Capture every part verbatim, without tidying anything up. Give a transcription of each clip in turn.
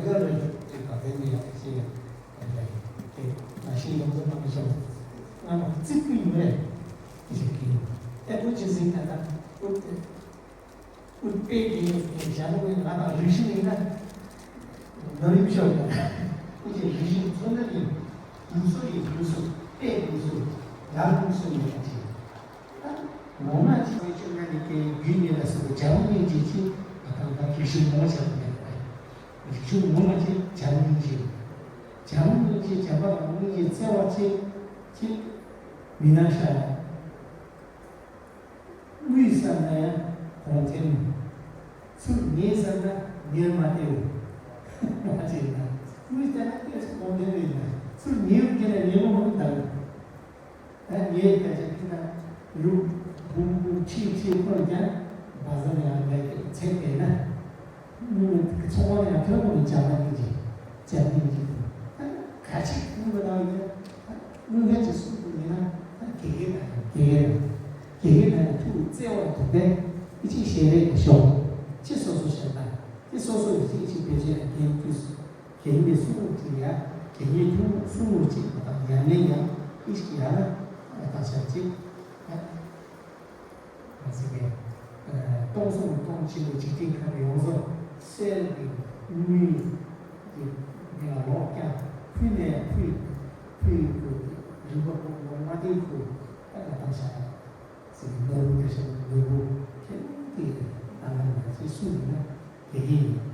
ཡོད་རེད། དེ་ག་ཚོད་ནས་ཡག་ཤེས་ཡོད་རེད། དེ་མ་ཤེས་ཡོང་ཚོད་མ་མི་ཤོར། ང་མ་རྩིག་པོ་ཡིན་རེད། དེ་ཞིག་གི་ཡོད། ཨེ་ཁོ་ཅི་ཟིན་ད་ད་ཨུ་ཨུ་པེ་གི་ཡོད་དེ་བྱ་ལུགས་ཡིན། ང་དང་རིག་གཞུང་ཡིན་ན་ནོར་ཡིན་ཤོར་ད། ཨུ་ཅི་རིག་གཞུང་ཚོ་ནི་ཡིན། ལུགས་སྲོལ་ཡིན། ལུགས་སྲོལ། པེ་ལུགས་སྲོལ། ཡང་ལུགས་སྲོལ་ཡིན་པ་ཅིག་ངོ་མ་ཅིག་བྱས་ན་ནི་ཀྱེ་རྒྱུད་ནི་ལ་སོགས་པའི་བྱ་བ་སྙིང་རྗེ་ཅིག་ང་དང་ད་རིག་གཞུང་ངོ་མ་བྱ་བ་མེད་པ། རིག་གཞུང་ངོ་མ་ཅིག་བྱ་བ་སྙིང་རྗེ། བྱ་བ་སྙིང་རྗེ། བྱ་བ་ལ་སྙིང་རྗེ་བརྩེ་བ་ཅིག་ཅིག་མི་སྣང་ཤར། དངུལ་བསགས་ན་ཡང་གོང་འཐེན། ཚུར་ཉེས་བསགས་ན་ཉེས་མ་སྟེར། ང་ཅིག་ན་དངུལ་བསགས་ན་སྟེར་ཚུར་གོང་འཐེན་རེད་ན་ཚུར་ཉེས་སྐྱེས་ན་ཉེས་མ་མང་དང་། ད་ངའི་སྐད་ཆ་ཁྱི་ན་ཡུག་བུམ་བུམ་ཁྲིད་ཁྲིད་ཁོར་ཀྱང་བ་ཟ་ནས་ཡང་ལས་ཚེ་འདས་ན། མི་མི་ཚོགས་པ་ནས་ཡང་ཐོན་དགོས་ནས་བྱ་མ་སྙིང་རྗེ། བྱ་མ་སྙིང་རྗེ། ད་ག་ཅིག་དངུལ་མ་ནང་ཡིན་ན་ད་དངུལ་ཧེ་ཅིག་སུ་དགོས་ཡིན་ན་ད་དགེ་རྒན་ན་ཡང་དགེ་རྒན་ན་དགེ་རྒན་ན་ཡང་ཐུགས་བརྩེ་བ་དུ་བས་ཨི་ཅིག་ཞལ་རས་ཀྱི་ཤོག་ཅི་སོ་སོ་བཤད་ན་དེ་སོ་སོ་ཡི་ཅིག་ཅིག་བེད་སྤྱོད་ཡང་དགེ་རྒན་དུས་སུ། དགེ་བསྙེན་གསུང་ངོ་ཅིག་ཡ། དགེ་བསྙེན་ཐུན་མོང་གསུང་ངོ་ཅིག་མ་དང་ཉམས་ལེན་ཡང་ཨི་ཞིག་ཡང་ན་བཏང་བྱ་ཅིག་ཡ། ང་ཚོ་གི་སྟོང་གསུམ་སྟོང་ཆེན་པོ་འཇིག་རྟེན་ཁམས་ཡོངས་སུ་གསལ་བའི་དངོས་ཀྱི་མི་ལ་ལོག་ཀྱང་ཕུལ་ནས་ཕུལ་ཕུལ་དགོས་ཏེ་རིམ་པ་པོ་ལོ་མ་བདེ་ཁུལ་ད་ལ་བཏང་བྱ་ཟེར་གྱི་ནོར་བུ་དེ་བཞིན་ནོར་བུ་ཁྱེད་ཀྱི་ནང་ལ་ང་ཚོས་གསུངས་ཡོད་ན་དགེ་རྒན་ཡིན།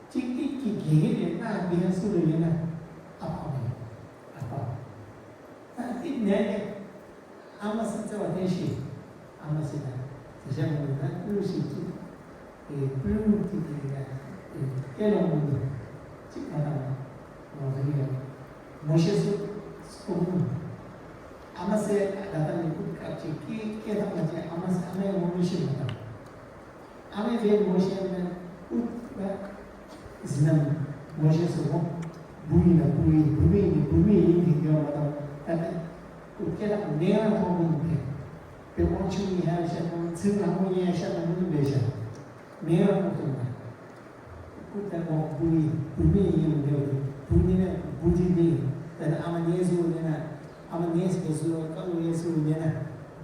གཅིག་གཅིག་གི་དགེ་རྒན་ནས་གནང་བདེ་ཡང་སུ་ལ་ཡིན་ན་ཨ་ཕ་མ་ཡིན། ཨ་ཕ། ད་འདི་ནས་ནས་ཨ་མ་སེ་བརྩེ་བ་བསྟན་ཤིག་ཨ་མ་སེ་ན་དེ་བཞག་མི་འདུག་ན་ཀུན་ཤིག་གཅིག་ཨེ་ཀུན་གཅིག་གི་ཡིན་ན་ཨེ་སྐད་ལོང་མི་འདུག་གཅིག་ང་དང་ང་ལོང་ཟིན་ཡོད། མོ་ཤེས་སུ་སྐོང་མི་འདུག་ཨ་མ་སེ་ད་ལྟ་ནས་ཀུན་སྐབས་ཀྱི་སྐད་སྐད་དང་ང་ཅན་ཨ་མ་སེ་ཨ་མའི་ངོ་མི་ཤེས་མ་དང་། ཨ་མའི་རེད་མོ་ཤེས་ན་ཨུ་ཨ་ཟི་ན་མོ་ཤེས་སུ་མོ་བུ་ཡིན་ན་བུ་ཡིན། བུ་མེད་ཡིན་བུ་མེད་ཡིན་གྱི་ཡོད་མ་དང་། ད་ལྟ་ཨུ་སྐད་དང་མེད་ང་ཐོག་མི་འདུག་པས། པའི་དབང་ཆུང་ཡིན་ཡང་བཤད་དང་ཚིག་ནག་མོ་ཡིན་ཡང་བཤད་དང་མི་འདུག་པས་བཤད། མེད་ང་ཐོག་ཏུ་ན། ཨུ་ད་མོ་བུ་ཡིན་བུ་མེད་ཡིན་མི་འདུག་བུ་ཡིན་ན་བུ་ཅིག་མེད་ཡིན། ད་ནི་ཨ་མ་ངའི་གཟུགས་ཡིན་ན། ཨ་མ་ངས་ཟེར་སུ་ཀ་ལོ་ངས་སུ་ཉན་ན།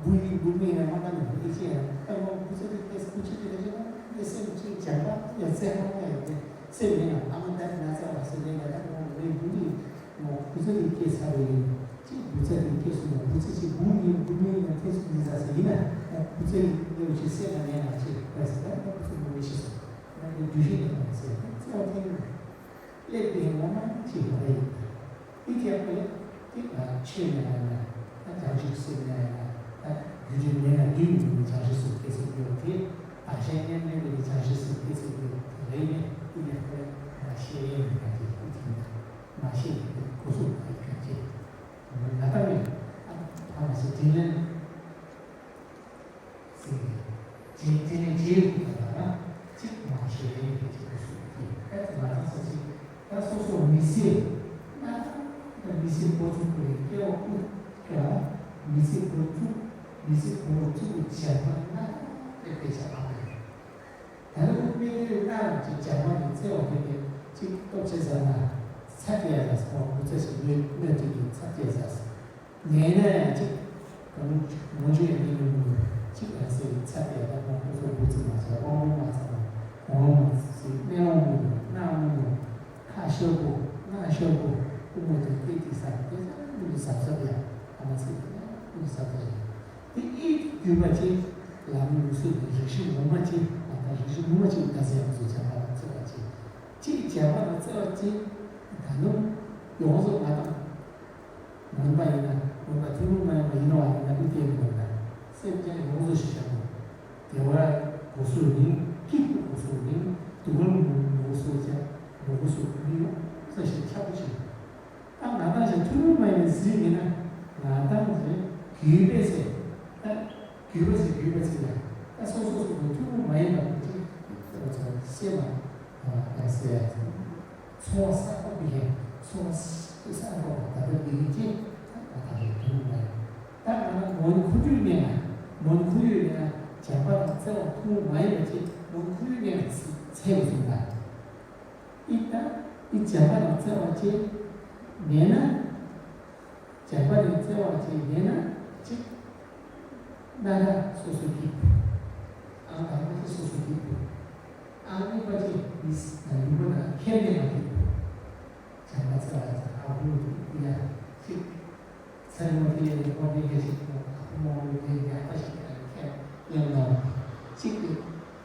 བུ་ཡིན་བུ་མིན་ཡང་མ་ཀ་ནི་ཨི་ཅེ་ཡང་ཀ་ལོ་བུ་ཚ་དེ་ཀེ་སི་བུ་ཚ་དེ་ཀེ་སི་ནི་སེམས་ཅིག་བྱམས་པ་ཡང་བཙན་པོ་ཡང་ཡོད་དེ་སེམས་ཡིན་ཡང་ཨ་མ་ད་ན་ཚ་བ་སེ་ལེ་ཡང་ད་ཁོང་མི་བུ་ཡིན་མོ་བུ་ཚ་དེ་སྐྱེས་ཚར་བ་ཡིན། ཅིག་བུ་ཚ་དེ་སྐྱེས་སུ་མོ་བུ་ཚ་ཅིག་བུ་ཡིན་བུ་མིན་ཡང་ཁྱེད་སུ་ཡིན་ས་སེ་ཡིན་ན་ཡང་བུ་ཚ་ཡིན་ཡོད་ཅིག་སེམས་ལ་ཉན་ན་ཅིག་བས་སེ་ད་ཡང་བུ་ཚ་བུ་མི་ཤེས་སོ་ཡང་དེ་འདུས་ཤེས་ཀྱི་ཐོག་ནས་སེ་བཙན་པོ་ཐེངས་རེ། སླེབས་པའི་ངོ་མ་ཅིག་མ་རེད། འདི་ཐེག་པས་འདི་ང་ཆོས་ནས་ཡང་ན་ད་བྱང་ཆུབ་སེམས་ནས་ཡང་ན་ད་རྒྱུ་འབྲས་མེད་ན་རྒྱུ་མེད་པའི་བྱང་ཆུབ་སེམས་སྐྱེ་སྲིད་རྒྱུ་དེ་བདག་གཞན་མཉམ་མེད་པའི་བྱང་ཆུབ་སེམས་སྐྱེ་སྲིད་རྒྱུ་དེ་རེད་ནས་འདི་ཐེག་པས་ང་ཤེས་ཡས་ཡིན་ག་ཅེས་འདི་ཐེག་ན་མ་ཤེས་ཡས་དེ་གོ་སུ་ད་ཡིན་ག་ཅེས་ང་ད་ནི་ཨ་ཕ་མ་སེ་དྲིན་ལན། ཟེར། རྗེས་དེ་ནས་རྗེས་ལུས་དང་ལ་ན་གཅིག་མ་ཤེས་རེད་དེ་གཅིག་ཏུ་སུ་ཡིན་ཨེ་ང་རང་སོ་སོ་ད་སོ་སོ་མི་ཚེ་ན་ད་མི་ཚེ་འགོ་ཚུགས་པའི་སྐྱེ་བ་ཀུན་ཀྱང་མི་ཚེ་འགོ་ཚུགས་མི་ཚེ་འགོ་ཚུགས་པའི་བྱ་བ་ན་དེ་དཔེ་ཆ་ཨ་མ་རེད། ད་ནི་ཁོ་དམིགས་ཡུལ་སྣ་རང་གཅིག་བྱ་བ་ནི་བརྩེ་བ་དེ་གཅིག་སྟོབས་ཆེ་ས་ན་ཚ་སྐྱེ་ཡ་ལ་སོགས་མི་ཚེ་ཞིག་ལུས་གནོད་ཅིག་གི་ཚ་སྐྱེ་ས། ངས་ནས་ཅིག་གང་ངོ་ཆོས་ཡང་མི་མི་མི་ཅིག་ཡང་ཟེར་ཚ་དེ་ད་ཁོང་ཁོ་ཚོ་བུ་ཚོ་མ་ཚོ་དབང་མོ་མ་ཚ་དང་དབང་མོ་མ་ཚ་ཟེར་སྨན་དབང་མོ་དང་སྣ་དབང་མོ་ཁ་ཤོར་པོ་སྣ་ཤོར་པོ་དབུ་མོ་དང་སྐེ་དེ་ས་དེ་ཚ་མི་འདུག་ཟབ་ཟབ་ཡ་ཨ་མ་ཚེ་དེ་ན་མི་འདུག་ཟབ་ཟབ་ཡ་དེ་ཨི་རྒྱུད་པ་ཅིག་ལམ་ལུགས་སྲོལ་དང་རིག་གཞུང་ངོ་མ་ཅིག་ང་དང་རིག་གཞུང་ངོ་མ་ཅིག་ད་ཟེར་ཡ་མ་ཚོ་བྱ་བ་ལ་བརྩེ་བ་ཅིག་ཅིག་བྱ་བ་ལ་བརྩེ་བ་ཅིག་ད་ནུབ་ཡོངས་སུ་ང་དང་། ངན་པ་ཡིན་ན་ངན་པ་ཐུན་མོང་མ་ཡིན་པ་ཡིན་ནོ་བ་ཡིན་ན་མི་དེ་མི་ལོག་ན་སེམས་ཅན་ཡོངས་སུ་ཞི་བྱ་དགོས། བདེ་བ་གོ་སོ་ཡིན་སྐྱིད་པོ་གོ་སོ་ཡིན་སྡུག་བསྔལ་མོ་གོ་སོ་ཅག་མོ་གོ་སོ་མི་ཡོངས་སུ་ཞི་ཁྱབ་པོ་ཞིག་ད་ང་དང་ཞིག་ཐུན་མོང་མ་ཡིན་པའི་ཟིལ་ཡིན་ན་ང་དང་ཞིག་རྒྱུད་པས་ཟེར་ད་རྒྱུད་པ་ཟེར་རྒྱུད་པ་ཟེར་ཡ་ད་སོ་སོ་སོ་སོ་ཐུན་མོང་མ་ཡིན་པ་ཅིག་ད་ཚོ་སེམས་ལ་ད་ཟེར་ཡ། འཚོ་བ་གསར་པ་འདི་ཡང་འཚོ་བ་གསར་པ་ད་ལྟ་འདི་ཡིན་ཅེས་ད་ད་རེས་ཐུན་མོང་མ་ཡིན། ད་ང་ལ་མོན་གྷོ་ཡུལ་ནས་ན་མོན་གྷོ་ཡུལ་ནས་ན་བྱམས་པ་དང་བརྩེ་བ་ཐུན་མོང་མ་ཡིན་པ་ཅིག་མོན་གྷོ་ཡུལ་ནས་ཚེ་བ་སོང་ད། ཨི་ད་ བྱམས་པ་དང་བརྩེ་བ་བཅས་མེད་ན། བྱམས་པ་དང་བརྩེ་བ་བཅས་མེད་ན་གཅིག་སྣ་ཁ་སོ་སོ་སྐྱིད། ཨང་དང་པོ་དེ་སོ་སོ་སྐྱིད། ཨང་གཉིས་པ་དེ་མི་ལུས་པོ་དང་ཁྱིམ་ནས་ཡང་སྐྱིད། བྱམས་པ་བརྩེ་བ་ཡང་ཨ་ཁུ་ཡ་གཅིག་ཚན་མོ་དེ་ཡང་ཁོང་གཉིས་ཀ་ཞིག་ཨ་ཁུ་མོ་ལོ་དེ་ཡག་པ་ཞིག་ཡང་ཁྱེད་ཡང་ནོར་གཅིག་གི་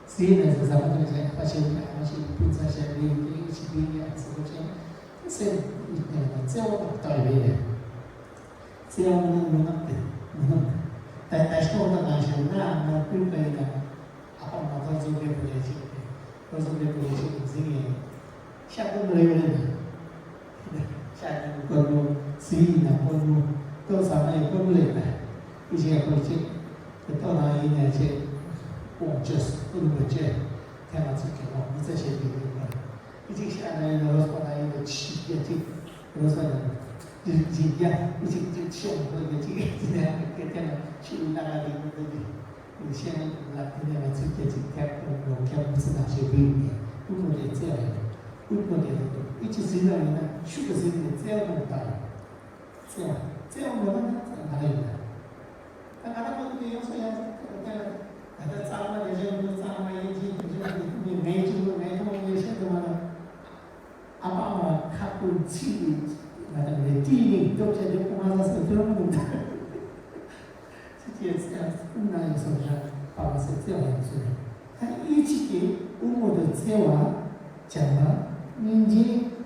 ཟས་ནས་ཟ་ཟ་མ་ཐོན་བྱས་ཡག་པ་ཞིག་ཡག་པ་ཞིག་སྤུན་ཚ་ཞིག་ཡིན་གྱི་ཞིག་ཡིན་གྱི་ཨ་ཚོ་བྱས་སེམས་བརྩེ་བ་དང་ལྟ་བའི་ལས། བརྩེ་བ་མི་ནམ་མི་ནམ་དེ་མི་ནམ་དེ་ད་ལྟ་ཞིག་འོ་ན་གང་ཞིག་ན་ང་སྤུན་པ་ཡིན་ན། ཨ་ཕ་མ་ཐོར་ཚོ་སྐད་པོ་ལས་ཤིག་ཐོར་ཚོ་སྐད་པོ་ལས་ཤིག་འཛིན་ངེས། ཤ་ཀོར་མོ་རེ་རེ་ན། ཤ་ནི་ཀོར་མོ་སི་ཡི་ན་ཀོར་མོ་ཏོ་ས་མ་ཡི་ཀོར་མོ་རེ་ན། ཨི་ཤེ་ཀོར་ཅིག་ཏེ་ཏོ་ན་ཡིན་ན་ཆེ། ཀོང་ཅོས་ཀོར་མོ་ཅེ་ཐེ་ང་ཚིག་ཅེ་མོ་མི་ཚེ་ཤེས་པའི་ཡིན་པ། ཨི་ཅིག་ཤ་ན་ཡིན་ན་རོ་སོ་ན་ཡིན་ན་ཆི་ཡ་ཅིག་རོ་སོ་ན་ཡིན་ན་ཅི་ཅི་ཡ་ཨི་ཅིག་ཅིག་ཤོ་མོ་ཡ་ཅིག་ཡ་ཅིག་ཡ་ཅིག་ཡ་ཅིག་ཤི་ན་ག་དེ་ཡིན་པ་དེ། ཤེས་ལ་དེ་ནས་ང་ཚོས་སྐད་ཅིག་ཐེག་པོ་ལོ་ཁྱབ་མི་ཚེ་ནང་བཞིན་བུད་ནས་དབུ་མོ་དེ་བཙལ་བས། དབུ་མོ་དེ་ལ་དུ་ཨི་ཅི་ཟིན་ན་ཡིན་ན་ཤུགས་ཀྱིས་ཟིན་ནས་བཙལ་བ་དང་བཏང་། བཙལ་བ་བཙལ་བ་མེད་པ་ན་ང་ལ་ཡིན་ན། ད་ང་རང་མ་གི་དེ་ཡོང་ས་ཡང་ས་ད་ལྟ་གཙང་མ་དེ་བཞིན་དུ་གཙང་མ་ཡིན་གཅིག་དེ་བཞིན་དུ་ངའི་གཅིག་ལུ་ངའི་ཐོག་ངའི་ཤེས་དུ་མ་ལ། ཨ་ཕ་མ་ཁ་ཀུན་ཚིག་གི་ང་དང་ལས་བྲིས་ནས་སྐྱོབ་བྱས་ཏེ་ཁོ་མ་ཟ་སེ་ཐོན་མི་འདུག་ཚིག་གི་ཚེ་ཀུན་ན་ཡོད་སོ་ཞག་པ་མ་སེ་བརྩེ་བ་ཡོད་ཚོད་རེད། ད་ཨི་ཆི་གི་དབུ་མོ་དུ་བརྩེ་བ་བྱམས་པ་སྙིང་རྗེ་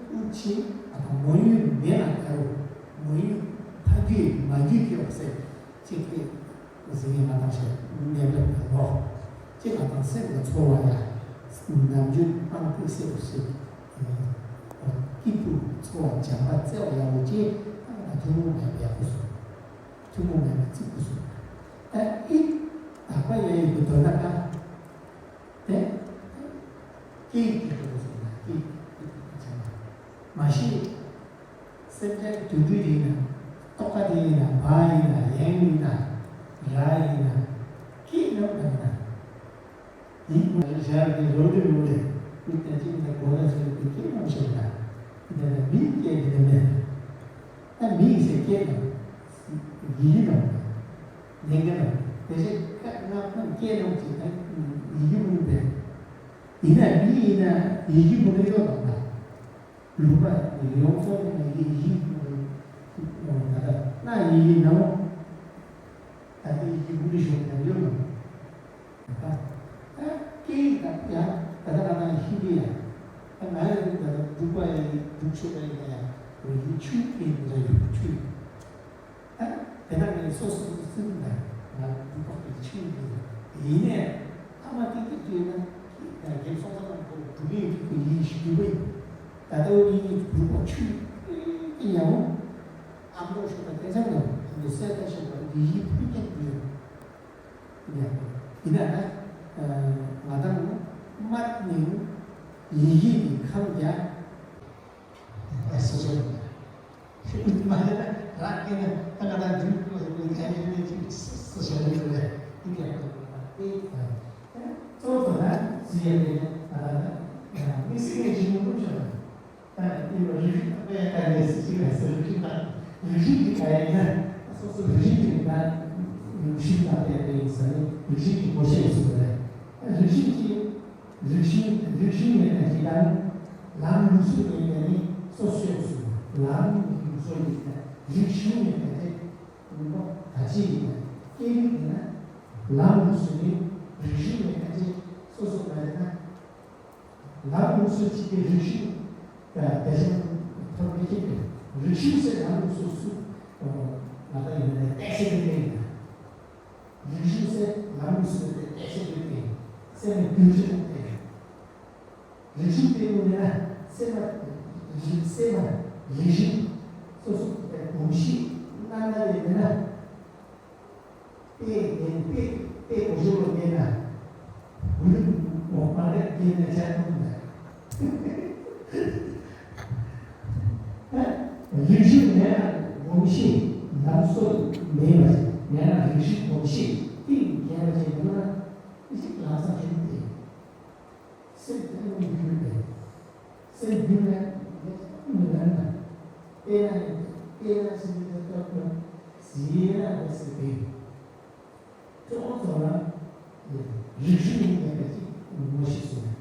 དབུ་ཆེ་ཨ་ཕ་མོ་ཡུལ་མེད་ལ་དགའ་རུ་མོ་ཡུལ་ཕ་རྒྱུད་མ་རྒྱུད་ཀྱི་འོག་སེ། གཅིག་གིས་ཟིན་ཡིན་ང་དང་ཞེས་གནས་ལུགས་ལ་ལོག་གཅིག་ང་དང་སེམས་ལ་ཚོར་བ་ཡང་ནམ་རྒྱུན་སྤང་ཐུགས་སེམས་སུ་སྐྱིད་སྡུག་ཚོར་བ་བྱམས་པ་བརྩེ་བ་ཡག་པོ་ཅིག་ང་དང་ཐུན་མོང་མེད་པའི་ཡག་པོ་སོང་། ཐུན་མོང་མེད་པའི་གཅིག་པུ་སོང་། ད་ཨི་དག་པ་ཡ་ཡི་གི་དོན་དག་ག་དེ་སྐད་ཡིག་གི་དོན་དུ་སོང་ན་སྐད་ཡིག་གི་དོན་དུ་བྱས་ན་མ་གཞི། སེམས་ཅན་དུད་འགྲོ་ཡིན་ན། རྟོག་པ་དེ་ཡིན་ན་བ་ཡིན་ན་ཡན་ཡིན་ན། ར་ཡིན་ན། སྐད་རྣམས་དང་ན། ཡིན་ཞར་གྱི་རོ་དྲུག་ཡོད་རེད། ཀུན་ཏན་གཅིག་ནས་གོ་ལ་ཟེར་གྱི་སྐད་རྣམས་ཤེས་ན། འདི་ནི་མིའི་སྐད་དེ་མེད། ད་མིའི་ཟེར་སྐད་རྣམས། ཡི་གེ་རྣམས། ལས་འགན་རྣམས། དེ་བཞིན་ཁ་ང་ཁོང་སྐད་རྣམས་ཀྱི་ད་ཡི་གེ་མིན་པས། ཡིན་ན་མི་ཡིན་ན་ཡི་གེ་མིན་ན་ཡོད་དམ་ན། ལུག་པ་ཡོངས་རྫོགས་ནས་ཡིད་ཡིད་ད་ལྟ་སྣ་ཡིད་ཡིད་ནའོ། ད་ལྟ་ཡིད་ཀྱི་མུ་ནི་ཞོག་ཀྱང་ཡོད་མ་རེད། ད་ད་སྐད་ཡིག་དང་ཡང་ད་ལྟ་ང་རང་ཧིན་དི་ཡང་ད་ང་ཡང་ད་ལྟ་འབྲུག་པ་ཡིན་འབྲུག་ཆོས་པ་ཡིན་ན་ཡང་རིག་གཞུང་ཆོས་ཡིན་འདྲ་ཡོད་ཆོས་ཡིན། ད་དེ་དག་ནི་སོ་སོ་སོ་སོའི་ལ་ང་འདུག་པ་གི་ཆོས་ཡིན། ཡིན་ནས་ཨ་མ་ཏིག་ཏིག་ཅེ་ན་རྒན་སོང་ཙམ་ལ་གོ་འདུག་ཡིན་གི་ཡིན་ཞུ་བ་ཡིན། ད་ལྟ་བའི་ཡིན་འདུག་པ་ཆོས་ཡིན་ཡང་ཨ་མོ་ཞུ་བ་དེ་ཚང་ལ་འདུག་སེ་ད་ཞུ་བ་འདི་ཡིན་ཕུལ་ཀྱང་འདུག་ཡིན། ཡིན་ན་ང་དང་མ་ནིང་ཡིན་ཡིན་གྱི་ཁམས་ཀྱང་། ཨ་སོ་སོ་ཡིན། མ་ཡིན་ན་རང་སྐྱེས་ན་ད་ང་དང་རྒྱུན་དུ་ཡོད་པའི་ཁ་ཡིན་ནས་ཅིག་སོ་སོ་ཡོད་རེད། འདི་ག་ཡང་དེ་གཙོ་བོ་ན་ཟི་ཡ་རེད། ང་དང་ན་མི་སྲིད་ཀྱི་ཞིང་ལུགས་ཤོག་ད་ཡིན་པ་རིག་གཞུང་དཔེ་ཁ་ནས་སྲིད་ཀྱི་ལ་སོ་རིག་གཞུང་དང་རིག་གཞུང་གི་ཁ་ཡིན་ན་སོ་སོ་རིག་གཞུང་གི་ན་རིག་གཞུང་དང་དཔེ་དཔེ་ཡིན་ས་ནི་རིག་གཞུང་གི་ངོ་ཤེས་སུ་རེད། རིག་གཞུང་གི་རིག་གཞུང་རིག་གཞུང་ཡོད་པ་ཞིག་དང་ལམ་ལུགས་སྲོལ་ཡོད་པ་ནི་སོ་སོའི་སུ་ལམ་ལུགས་སྲོལ་ཡོད་པ་རིག་གཞུང་ཡོད་པ་ཅིག་མི་འདུག་ད་ཅི་ཡིན་ན་སྐད་རིགས་ཡིན་ན་ལམ་ལུགས་སྲོལ་ནི་རིག་གཞུང་ཡོད་པ་ཅིག་སོ་སོ་མ་ཡིན་ན་ལམ་ལུགས་སྲོལ་གཅིག་གི་རིག་གཞུང་དང་དེ་བཞིན་ཐོར་བུ་གཅིག་གི་རིག་གཞུང་ཟེར་ལམ་ལུགས་སྲོལ་སུ་ང་ད་ཡིན་ན་ལས་ཏེ་ཤེས་ཀྱི་ཡིན་ན། རིག་གཞུང་ཟེར་ལམ་ལུགས་སུ་ཏེ་ཏེ་ཤེས་ཀྱི་ཡིན། སེམས་ནི་རྒྱུན་རིང་ཏེ། རིག་གཞུང་དེ་ཡོད་ན་སེམས་མ་རིག་སེམས་མ་རིག་གཞུང་སོ་སོ་གོམས་གཤིས་རྣམ་པ་ལས་མེད་ན། དཔེ་ཡིན་དཔེ་དཔེ་གོ་ཤེས་ལོ་མེད་ན། འོ་མ་རེད་དེ་ནས་བྱ་ཐུབ་མེད། རིག་གཞུང་མེད་ན་གོམས་གཤིས་ལམ་སྲོལ་མེད་པ་ཞིག་མེད་ན་རིག་གཞུང་གོམས་གཤིས་གཏིང་རྒྱས་པ་ཞིག་མེད་ན་ཨི་ཞིག་ལམ་སང་ཞུགས་ཏེ། སེམས་དེ་ནི་རྒྱུན་པས། སེམས་རྒྱུན་ནས་ནི་ མི་ལ་ན། དཔེར་ན་དཔེར་ན་ཆེན་པོའི་སྐབས་ལ་ཟི་ཡེ་ན་འོ་ཟེར་བས། ཁྱོད་ཚོ་ལ་རིག་གཞུང་ཡིན་པ་ཅིག་ངོ་ཤེས་སོང་།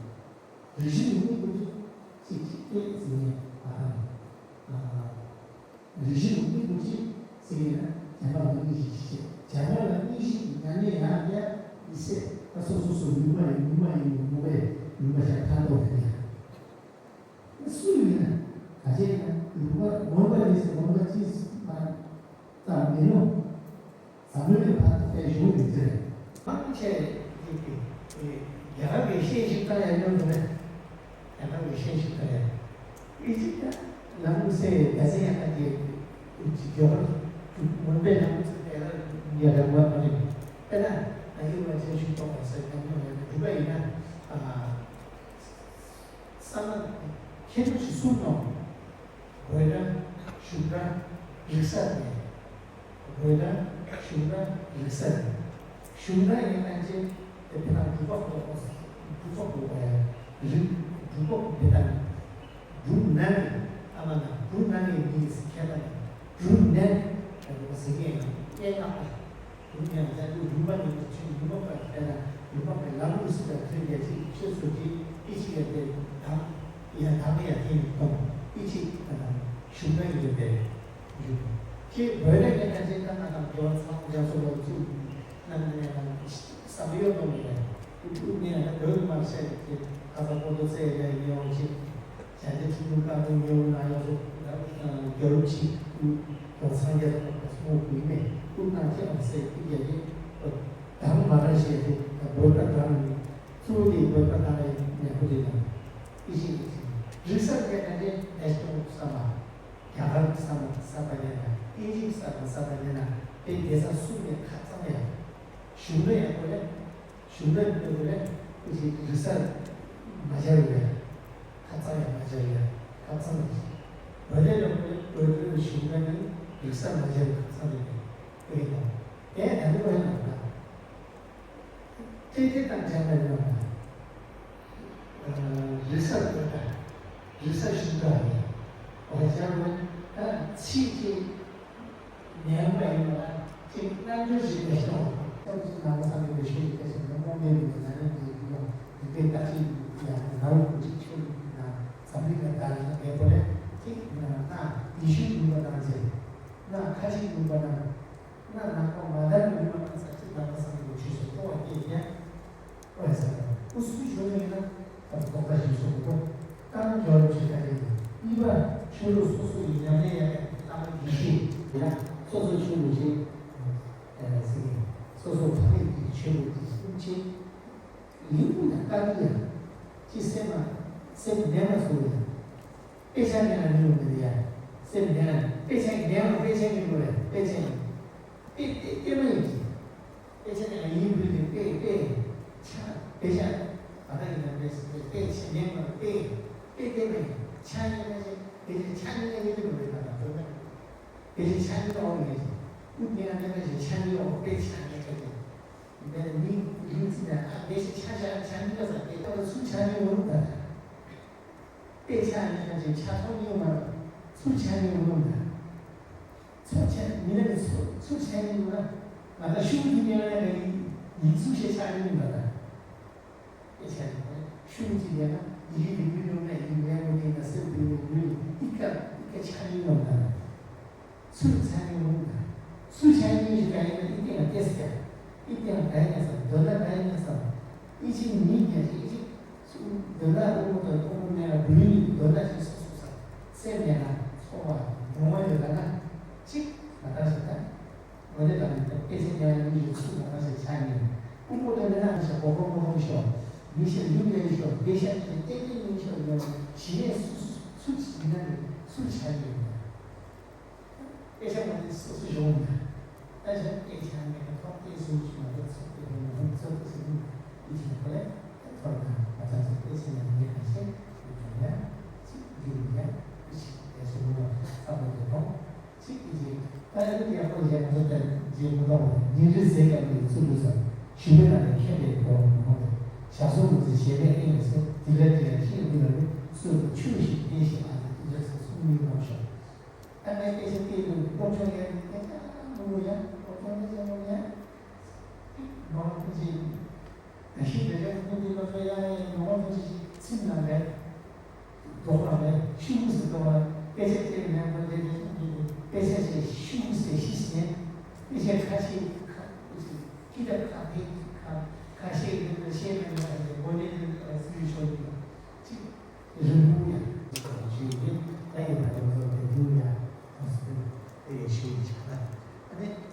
རིག་གཞུང་ཡིན་པ་ཅིག་ཅིག་ཅིག་དཔེ་ཟིན་ཡང་ཨ་ཧ། རིག་གཞུང་ཡིན་པ་ཅིག་ཟིན་ཡང་བྱམས་པ་ལ་གཉིས་ཤིག་བྱེད། བྱམས་པ་ལ་གཉིས་ཤིག་ཉམས་ལེན་ཡང་ཡང་ཡིན་སྲིད། ད་སོ་སོ་སོ་ལུང་པ་ཡིན་ལུང་པ་ཡིན་ལུང་པས་ལུང་པ་ཤ་ཐག་ཐོག་ཡིན་ཡང་། སུ་ཡིན་ན་ག་ཅེ་ན་ལུང་པ་ངོ་མ་རེད་ཟེར་ངོ་མ་ཅི་མ་ཙམ་མིན་ནོ། ཟབ་མོའི་ལས་ཕར་དུ་ཕེབས་བྱུང་ཡོད་ཚེ། མང་ཆེ་ཡིན་གྱི་རྒྱ་གར་གྱི་ཤེས་ཞིབ་ལྟ་ཡ་ཡོད་རེད། རྒྱ་གར་གྱི་ཤེས་ཞིབ་ལྟ་ཡ་ཨི་ཇིབ་ལམ་སེ་བ་ཟེ་ཡ་ཀ་གི་ཇི་གྱོར་མུན་པའི་ལམ་སེ་ཡ་ར་ཡ་ར་བ་མ་རེད། དཔེར་ན་ཨ་ཡུ་བ་ཆེན་ཞུ་གཏོང་བ་སེ་གམ་ཉོ་ཡ་ན་འགྲུབ་པ་ཡིན་ན། ཨ། ས་ན་ཁྱེད་ཚོ་ཞིག་གསུངས་ནོ། དགོད་སྒྲ་བཞུགས་སྒྲ་རིག་ས་རེད། དགོད་སྒྲ་བཞུགས་སྒྲ་རིག་ས་རེད། བཞུགས་སྒྲ་ཡིན་ན་ཅི་དེ་དེ་ན་སྒྲུབ་པ་གོ་སྒྲུབ་པ་གོ་བ་ཡ་རིག་སྒྲུབ་པ་གོ་དེ་དང་སྒྲུབ་ན་ནི་ཨ་མ་ན་སྒྲུབ་ན་ནི་མི་ཡིས་ཁྱད་པར་ན་སྒྲུབ་ནས་དེ་གོ་ཟེར་མཁན་ཡང་སྐད་ངག་པ། ཡིན་ཀྱང་བྱ་རྒྱུ་རིམ་པ་ཉིད་ནས་ཆོས་ཡུལ་མ་པར་སྤེལ་ན་ཡུལ་མ་པའི་ལམ་ལུགས་སུ་ཡང་མཐུན་རྒྱ་ཆེ་ཆོས་སུ་གྱིས་ཨི་ཆི་ཡ་དེ་དང་ཡ་དང་ཡ་དེ་ཡི་གཏོང་ཨི་ཆི་ཡ་དང་ཞུགས་ན་ཡོད་པའི་རྒྱུ། ཁྱེད་བོད་ར་ཉེ་ཁ་ཆེ་ཁ་ན་དང་འགྲོ་བ་ཚང་རྒྱ་མཚོ་ལ་བཙུགས་གནང་ནས་ཡང་བསམ་ཡོད་གཏོང་ཡོད། ཨུ་ཐུག་ནས་ཡང་བོད་མ་བཤད་ཀྱི་ཁ་ཚ་པོ་ཏོ་ཚེ་ཡ་ཡིན་ཡོང་ཆེ། བྱ་རྒྱུ་ཁྲིམས་ལུགས་བཀའ་དང་ཉེ་བོ་ན་ཡོངས་སུ་རྒྱལ་རབས་ཆིག་ཏུ་སངས་རྒྱས་ཐོག་ཏུ་སྨོ་བུས་ནས་སྐུ་ན་ཅི་ལ་སེ་ཀུ་རྒྱལ་གྱི་དང་མ་ར་ཤེས་ཏེ་བོད་པ་དང་གཙོ་བོ་དེ་བོད་པ་དང་ལས་ཉེ་པོ་དེ་དང་ཨི་ཤེས་ཀྱི་ཆེ་རིག་གསར་རྒྱལ་ན་ཅི་ལས་ཤོག་བསམ་པ། རྒྱ་གར་བསམ་པ་བསམ་པ་ཉེ་ན་ཨིན་ཇི་བསམ་པ་བསམ་པ་ཉེ་ན་དེ་དེ་ས་གསུམ་ནས་ཁ་ཚང་ཡང་གཞུང་ལས་ཡང་གོ་ལས། གཞུང་ལས་འདོད་པ་ལས་ཀུན་གྱིས་རིག་གསར་མ་སྦྱར་བས་ཁ་ཚང་ཡང་མ་སྦྱར་ཡང་ཁ་ཚང་ཡང་ཞིག་བོད་ལས་ལ་བོད་བོད་དོན་གཞུང་ལས་ནི་རིག་གསར་མ་སྦྱར་ཁ་ཚང་ཡང་དེ་ཡིན་ནོ། དེ་ད་ནི་བས་ལ་ན་ཏེ་ཏེ་དང་འཇམ་པའི་ནང་ལ་རིག་གསར་བོད་དང་རིག་གསར་གཞུང་ལ་ཡང་བ་སྦྱར་བས་ད་ཚིག་གི་ཉན་པ་ཡིན་པ་ཅིག་རྣལ་འབྱོར་ཞིག་ལས་ཤོག་ཙམ་ཞིག་ནང་བསམ་ཡོད་པའི་ཤུགས་ཀྱིས་སྐད་ཆ་ནན་པོ་མེད་པའི་ན་ནིང་གི་ཡོང་རིག་པའི་བརྟག་དཔྱད་ཡང་ང་རང་ཀུན་གཅིག་ཆོས་ལུགས་ཀྱི་ནང་འཛམ་གླིང་ལ་དར་ཡང་རྒྱལ་པོ་ལས་ཅིག་ན་ན་ཉི་ཤུ་ཡིན་པ་ནང་ཚེ་ན་ཁ་ཅིག་ཡིན་པ་ནང་ན་ནག་པོ་མ་དར་ཡིན་པ་ནང་ཚེ་ཅིག་ནང་བསམ་ཡོད་པའི་ཆོས་སུ་གཏོང་བ་སྐྱེས་ཀྱང་། ཨོ་ཡ་ས། ཨུ་སུ་ཞུ་ནི་ཡིན་ན། ད་རྡོག་པ་ཞིག་སོང་གོ། རྐང་འཇོག་ལ་ཆུ་ཁ་ཡིན། གཉིས་པ་ཆོས་ལུགས་སོ་སོ་ཡི་ཉམས་ལེན་ཡ་ལ་བརྟག་པ་ཡིད་ཤེས་ཡིན་ན་སོ་སོ་ཆོས་ལུགས་ཤེས། ཟེར་ནས་སོ་སོ་ཕ་མེས་ཀྱི་ཆོས་ལུགས་ཀྱི་སེམས་ཅན། ཡིན་ན་བཀའ་འདི་ཡང་ཅི་སེམས་མ་སེམས་ནས་མ་སོང་ཡང་། དཔེ་ཆ་ནས་ལ་ཉུང་མེད་ཡ། སེམས་ནས་ལ་དཔེ་ཆ་ནས་མ་དཔེ་ཆ་ཡིན་དགོས་རེད། དཔེ་ཆ་ཡིན། དཔེ་དཔེ་དཔེ་མ་ཡིན་གྱི། དཔེ་ཆ་ནས་ཡིན་དགོས་ཀྱི་དཔེ་དཔེ་ཆ་དཔེ་ཆ་ཨ་ད་ཡིན་ན་དཔེ་དཔེ་དཔེ་ཆ་ནས་མ་དཔེ་དཔེ་དཔེ་མ་ཡིན་ཆ་ཡིན་ན་ཆ་དཔེ་ཆ་ཆ་ཡིན་ན་ཡིན་དགོས་རེད། ད་ད་དཔེ་མ་ཡིན་དཔེ་ཆ་ཆ་ཡིན་ན་འོང་ཡིན་གྱི། ཨུ་དེ་ཡང་དཔེ་ཆ་ཆ་ཡིན་འོང་དཔེ་ཆ་ཡིན་ཆ་ཡིན། འདི་ནི་ཡིན་ཚིག་ནས་ཨ་དཔེ་ཆ་ཆ་ཆ་ཆ་ཡིན་ན་ས་དཔེ་ཆ་ཚུར་ཆ་ཡིན་འོང་ད། དཔེ་ཆ་ཡིན་ན་ཅིག་ཆ་ཐོག་ཡིན་མ་རེད། ཚུར་ཆ་ཡིན་འོང་ད། ཚུར་ཆ་མི་ལ་ནི་ཚུར་ཚུར་ཆ་ཡིན་འོང་ན་ང་ད་ཤུགས་ཀྱིས་ཉལ་ན་ཡིན་ཚུར་ཞེ་ཆ་ཡིན་འོང་ད། དཔེ་ཆ་ཡིན་ཤུགས་ཀྱིས་ཉལ་ན་ཡིན་གྱི་མི་འོང་ན་ཡིན་ངའི་མི་ཡིན་ན་སེམས་དེ་ཡིན་མི་ཡིན་ཨི་ཀ་ཨི་ཀ་ཆ་ཡིན་འོང་ད། ཚུར་ཚ་ནི་མུ་ན། ཚུར་ཆ་ནི་ཞིག་ག་ཡིན་ན་ཨི་ཏེ་ང་ཏེས་ཀྱང་། ཨི་ཏེ་ང་ག་ཡིན་ན་སམ། འདོད་ན་ག་ཡིན་ན་སམ། ཨི་ཆི་ཉིད་ཀྱང་ཞིག་ཨི་ཆི། འདོད་ན་རུང་མོ་དང་ཐོག་མོ་ནས་ལ་བུ་ཡིན་འདོད་ན་ཞིག་སོ་སོ་སམ། སེམས་ནས་ལ་ཚོར་བ་མྱོང་བ་ཡོད་ལ་ན། ཅིག་ང་ད་ཞིག་ད། འོ་དེ་དང་ནི་ཏེ་སེ་ཉ་ཡང་ཉིད་ཀྱི་ཚུལ་ང་ད་ཞིག་ཆ་ནི། ཀུན་པོ་དང་ནི་ན་ཞིག་གོ་གོ་མོ་མོ་ཤོ། མི་ཞིག་ཡུམ་ཡང་ཤོ། དེ་ཤ་ཞིག་ཏེ་ཏེ་ཉིད་ཤོ་ཡོང་། ཞི་གནས་སུ་སུ་ཡིན་ན་ནི་སུ་ཆ་ནི་ཡོད་ན། དཔེ་ཆ་མ་དེ་སོ་སོ་ཡོང་ན། ད་ཆ་དཔེ་ཆ་མེད་པ་ཐོག་དེ་སུ་ཞིག་མ་དེ་ཚོ་དེ་ཧེ་ན་ཧུམ་ཚོ་དེ་སུ་ཡིན་ན་ཡིད་ཆེས་པ་ལས་ཐོར་ན་ང་ཚང་ཚོ་དཔེ་ཆ་ཡང་མེད་པ་ཞིག་ཡིན་ན་ཡང་ཅིག་ཡིན་ན་ཡང་ཅིག་དེ་སུ་ཡོང་བ་ས་མ་དེ་ཐོག་ཅིག་གི་ཅིག་ད་ཡིན་ཡག་པོ་ཡག་པོ་དེ་རྗེས་མི་གཏོང་བ་ཉིན་རེ་ཟས་སྐབས་ནས་ཚུར་ལུས་སམ་ཞུ་བའི་ནང་ནས་ཁྱད་པའི་གོ་མ་ཧོ་དེ་ཞག་སོ་མི་ཚེ་ཞེ་མེད་ཨེ་ཡིན་སོ་དེ་ལ་དེ་ཡང་ཤེས་མི་ལ་ནི་སུ་ཆུ་ཞིག་བསྟན་ཞིག་ཨ་ནི་དེ་ལ་སོ་སོ། ཆོག་ཡ་ཡིན་སྐད་ཆ་མང་པོ་ཡ། སློབ་སྦྱོང་སྐད་ཆ་མང་པོ་ཡ། མ་འོངས་ཀྱི་ད་ཤི་བདེ་ལེགས་ཀུན་གྱི་སློབ་གསོ་ཡང་ཡང་ཡང་ངོ་བོ་ཅི་ཞིག་ཚིམ་ན་ལས། རྫོགས་པ་ལས་ཤུགས་སུ་རྫོགས་པ་དཔེ་ཆ་བཅས་ལན་པོ་དེ་ནས་ཀྱི་དཔེ་ཆ་ཞིག་ཤུགས་སུ་ཤི་ཟིན། དཔེ་ཆ་ཁ་ཤས་ཁ་ཁ་ཁ་ཁ་ཁ་ཤས་ཀྱི་ནང་ཤེས་མེད་པ་ཞིག་གོ་ནས་ཀྱི་སུའི་ཆོག་གི་ཅིག་རིན་པོ་ཡང་གང་ཞིག་ཡིན་ད་ཡིན་པ་ཡོངས་རྫོགས་དེ་དུས་ཡང་ཨ་སུ་དེ་ཡེ་ཤེས་ཆགས་ན་ཨ་ནི།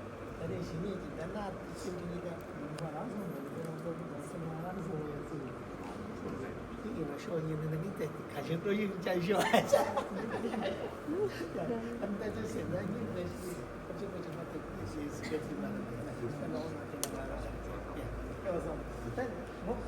ད་རེས་གཞི་ནས་ཀྱི་ད་ན་ཤིན་ཏུ་ནི་ད་མུན་པ་རང་སོང་མོད་ཀྱི་རང་སོང་གི་རང་སེམས་རང་རང་སོང་བའི་ཚུལ་དེ་ཡིན་པ་ཤོག་ཡིན་ན་ནི་ད་ག་ཞིག་ཏུ་ཡིན་ཅང་ཤོག་ཨ་ཅག་ཨ་ནི་ད་ཅི་ཟེར་ན་ཉིན་ད་ཞིག་ཨ་ཅི་པ་ཅི་མ་ཐེབས་ཀྱི་ཞེས་ཟེར་གྱི་མ་རེད། ཡ་ལོ་ན་དེ་ན་མ་རེད། ཡ་ལོ་སོང་ད་མོ།